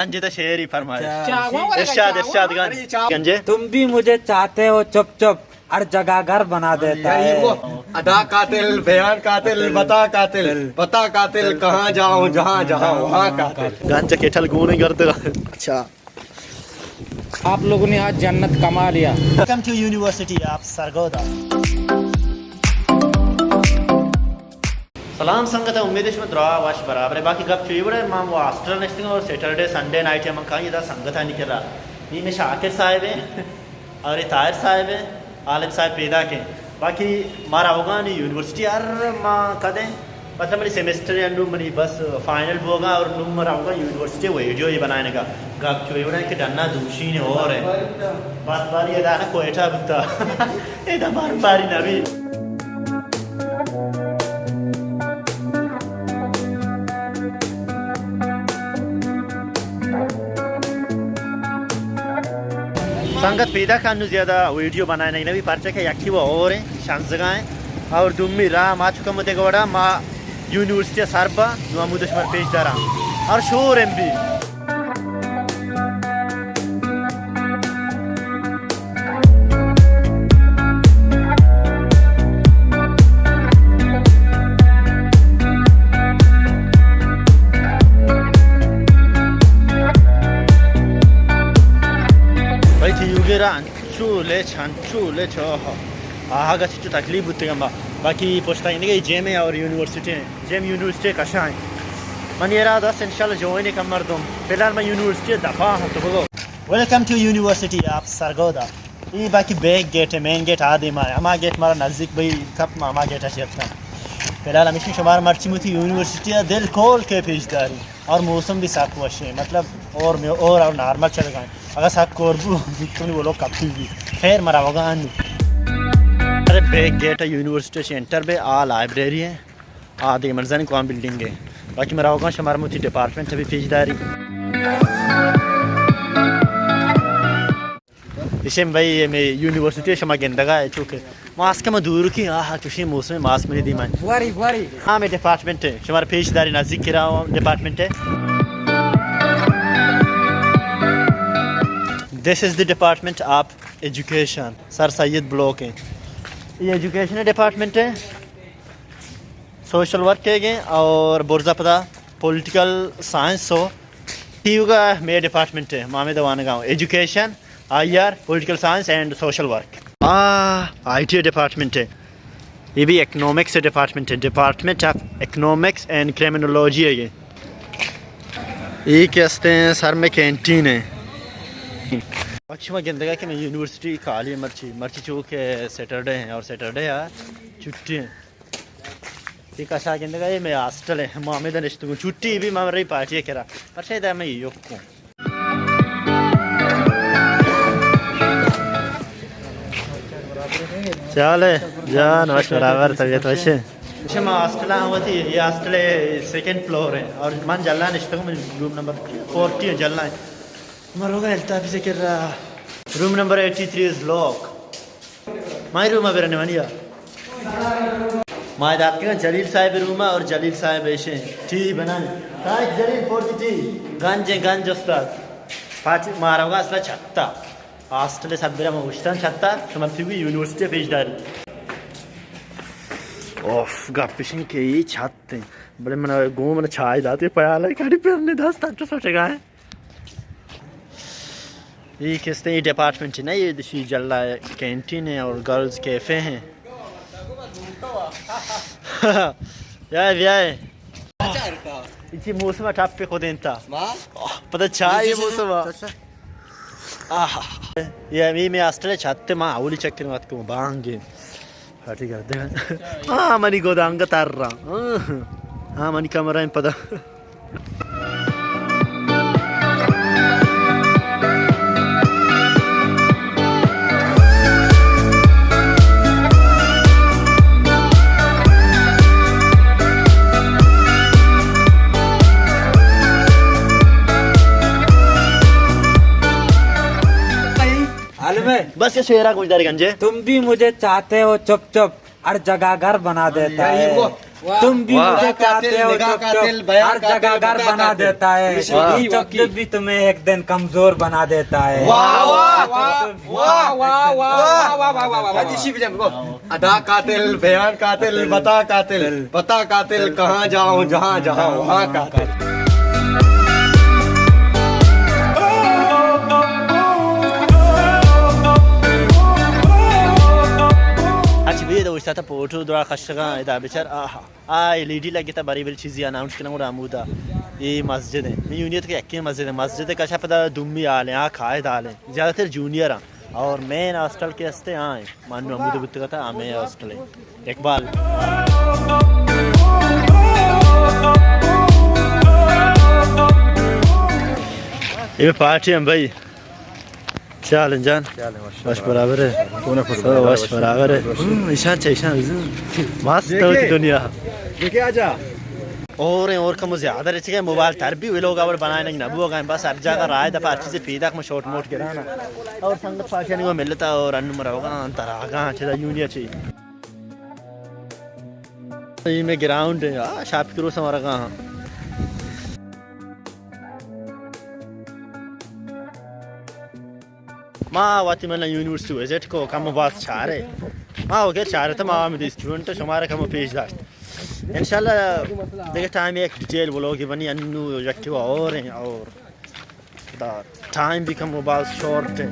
گنجے، تو شعری فرمائش۔ ارشاد، ارشاد گنج۔ گنجے۔ تم بھی مجھے چاہتے ہو چپ چپ، ہر جگہ گھر بنا دیتا ہے۔ ادا قاتل، بیان قاتل، بتا قاتل، بتا قاتل، کہاں جاؤں، جہاں جاؤں، وہاں قاتل۔ گنج کیٹل گونے گرد۔ اچھا۔ آپ لوگوں نے آج جنت کما لیا۔ Welcome to university of Sargodha. سلام سنگت، امید شما دراہ وش برابر ئے۔ باقی گپ چو اے وڑ ئے، ما ہاسٹل نشتگاں اور سیٹرڈے سنڈے نائٹ من کائی ادا سنگتانی کرا۔ اے مئے شاکر صاحب ایں اور اے طاہر صاحب ایں، عالم صاحب پیداک ایں۔ باقی مارا ہوگانی یونیورسٹی ہر ما کدیں، مطلب منی سیمسٹر یا نوں منی بس فائنل بوگا اور نوں مارا ہوگا یونیورسٹی ویڈیو اے بنائینگا۔ گپ چو اے وڑ ئے کہ ڈنا دوشی نے اور ایں۔ بات باری ادا نہ کوئٹہ بوتا۔ ادا بار باری نہ بی۔ سنگت پیداک انوں زیادہ ویڈیو بنائینگ نہ بی، پرچہ کہ یکی و اور ایں، شنزگا ایں، اور دومی راہ ما چکم دگہ وڑا ما یونیورسٹی سر با، نوں ہمود شمار پیش داراں۔ اور شور ایم بی۔ بھائی تیوگے را انچو لچ، انچو لچ، آہا۔ آہا گا چچو تکلیف بوتگا با۔ باقی پشتا گندگے جیم ایں اور یونیورسٹی ایں۔ جیم یونیورسٹی کشا ایں۔ منی ارادہ است انشاءاللہ جوائن کم مردم۔ فی الحال من یونیورسٹی دپا ہوں تو بگو۔ Welcome to university of Sargodha. اے باقی بیک گیٹ ایں، مین گیٹ آ دیما ایں۔ ہما گیٹ مارا نزدیک بئی کپ ما ہما گیٹ اش یپتاں۔ فی الحال ہمیشی شمار مرچی موتی یونیورسٹی دل کھول کے پیش داری۔ اور موسم بھی سک وش ایں، مطلب اور میں اور اور نارمل چلگا ایں۔ اگر سک کور بو تو وہ لوگ کپی بھی۔ خیر مرا ہوگا ان۔ ارے بیک گیٹ یونیورسٹی سے انٹر بے آ لائبریری ایں۔ آ دیگہ مرزانی کوام بلڈنگ ایں۔ باقی مرا ہوگا شمار موتی ڈپارٹمنٹ بھی پیش داری۔ اشیں بھائی، اے مئے یونیورسٹی شما گندگا ئے، چوکہ ماسک ما دور کی، آہا، چوشیں موسم ماسک منی دیما ایں۔ بواری، بواری۔ ہاں، مئے ڈپارٹمنٹ ایں، شمار پیش داری نزدیک کرا ڈپارٹمنٹ ایں۔ This is the department of education، Sir Syed block ایں۔ اے ایجوکیشن ڈپارٹمنٹ ایں، سوشل ورک ئیگ ایں اور برزا پدا پولیٹیکل سائنس ہو۔ تیوگا مئے ڈپارٹمنٹ ایں، ما ہمے دا وانگا اوں، education, I R, political science and social work. آ، آئی ٹی ڈپارٹمنٹ ایں۔ اے بھی اکنامکس ڈپارٹمنٹ ایں، department of economics and criminology ئیگ ایں۔ اے کہ استیں سر مئے کینٹین ایں۔ اچھا، ما گندگا کہ مئے یونیورسٹی خالی ایں مرچی، مرچی چوکہ سیٹرڈے ایں اور سیٹرڈے آ چھٹی ایں۔ اے کشا گندگا اے مئے ہاسٹل ایں، ما ہمے دا نشتگوں، چھٹی بی ما رئی پارٹی کرا، پرچہ ادا مئے یکوں۔ چالے جان، وش برابر، طبیعت وش ایں؟ اچھا، ما ہاسٹل آں وتی، اے ہاسٹل سیکنڈ فلور ایں اور من جلا نشتگوں، من روم نمبر فورٹی ایں، جلا ایں۔ ما روگا التافی سے کرا، room number eighty three is lock. My room ءَ برنے منی ءَ۔ ما داتکگاں جلیل صاحب روم ءَ اور جلیل صاحب ایشیں ٹی بنائیں۔ تاج جلیل فور دی ٹی۔ گنج ایں، گنج استاد۔ پاچ مارا ہوگا اصلا چھتا۔ ہاسٹل سبرا ما گوشتن چھتا۔ شما تیوگی یونیورسٹی پیش داری۔ اوف، گپ ایشیں کہ اے چھت ایں۔ بلے من گوں من چائے داتے پیالہ کڑی پرنے دست انچو سوچگا ایں۔ اے کستیں اے ڈپارٹمنٹ نہ، اے دشی جلا کینٹین ایں اور گرلز کیفے ایں۔ بیائے، بیائے۔ اچی موسم ٹپ خود انت۔ پتہ چائے موسم۔ آہا۔ اے ہمے مئے ہاسٹل ایں، چھت ما اولی چکر مات کو بانگے۔ پارٹی کردے۔ ہاں، منی گود انگت ار رہا۔ ہاں، منی کمرہ ایں پدا۔ عالم ہے۔ بس اے شعرا گوش داری گنجے۔ تم بھی مجھے چاہتے ہو چپ چپ، ہر جگہ گھر بنا دیتا ہے۔ تم بھی مجھے چاہتے ہو، چپ چپ، ہر جگہ گھر بنا دیتا ہے۔ یہ چپ چپ بھی تمہیں ایک دن کمزور بنا دیتا ہے۔ واہ، واہ، واہ، واہ، واہ، واہ۔ ادا قاتل، بیان قاتل، بتا قاتل، بتا قاتل، کہاں جاؤں، جہاں جاؤں، وہاں قاتل۔ اچھا، بیا دا اوشتاتا پوٹو درا خشگاں، ادا بچار، آہا۔ آ ایل ای ڈی لگتا، بری بل چیزی اناؤنس کناں گڑا ہمودا۔ اے مسجد ہے، میں یونیت کے یکیں مسجد ہے، مسجد کشا پدا دومی آل ہیں، آ قائد آل ہیں، زیادہ تر جونیئر ہیں۔ اور مین ہاسٹل کے ہستے آئیں، مانو ہمود بوتگا تھا، ہمیں ہاسٹل ہے۔ اقبال۔ یہ پارٹی ہم بھائی۔ چے حال انت جان؟ چے حال انت؟ وش وش برابر ئے؟ چون ئے؟ وش برابر ئے؟ ہم، ایشان چے، ایشان مست تو وتی دنیا۔ دیکھے آجا۔ اور ہیں، اور کم زیادہ رچ گئے، موبائل تر بھی ویلوگ اور بنائے نہیں نبو گئے، بس ہر جگہ رائے دپا ہر چیز پیدا کم شارٹ موٹ گرانا۔ اور سنگت پاشانی وہ ملتا اور ان مرا ہوگا، انتر آگا، چیزا یونیا چی۔ یہ میں گراؤنڈ ہے، آ، شاپ کرو سمارا گا۔ ما وتی من یونیورسٹی وزٹ کو کم باز چارے۔ ما وغیر چارے تو ما ہم اسٹوڈنٹ شمارا کم پیش داشت۔ انشاءاللہ دیگہ ٹائم ایک ڈیٹیل ولاگ بنی، انو یکی اور ہیں اور دا ٹائم بھی کم باز شارٹ ہے۔